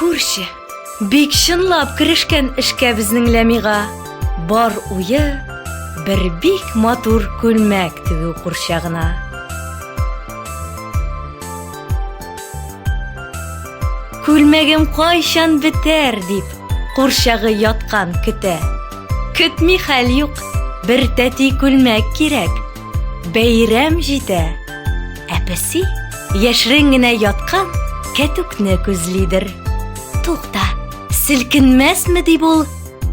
Күрче, бик чынлап керешкән эшкә безнең Ләмига. Бар уе бер бик матур күлмәк тегү курчагына. Күлмәгем кайчан бетәр дип, курчагы яткан көтә. Көтми хәл юк, бер тәти күлмәк кирәк. Бәйрәм җитә. Ә песи яшерен генә яткан кәтүкне күзлидер. Тукта, селкенмәсме дип ул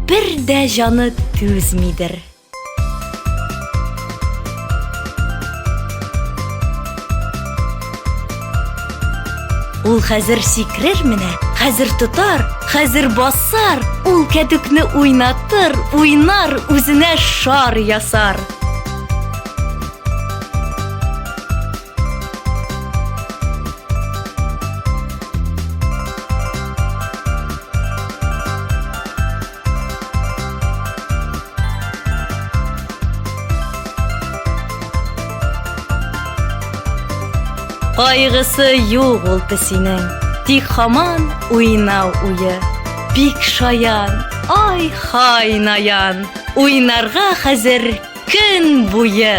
бер дә җаны түзмидер. Ул хәзер сикерер менә, хәзер тотар, хәзер басар, ул кәтүкне уйнатыр, уйнар, үзенә шар ясар. Кайгысы юк ул песинең, тик хаман уйнау уе. Бик шаян, ай-хай наян, уйнарга хәзер көн буе.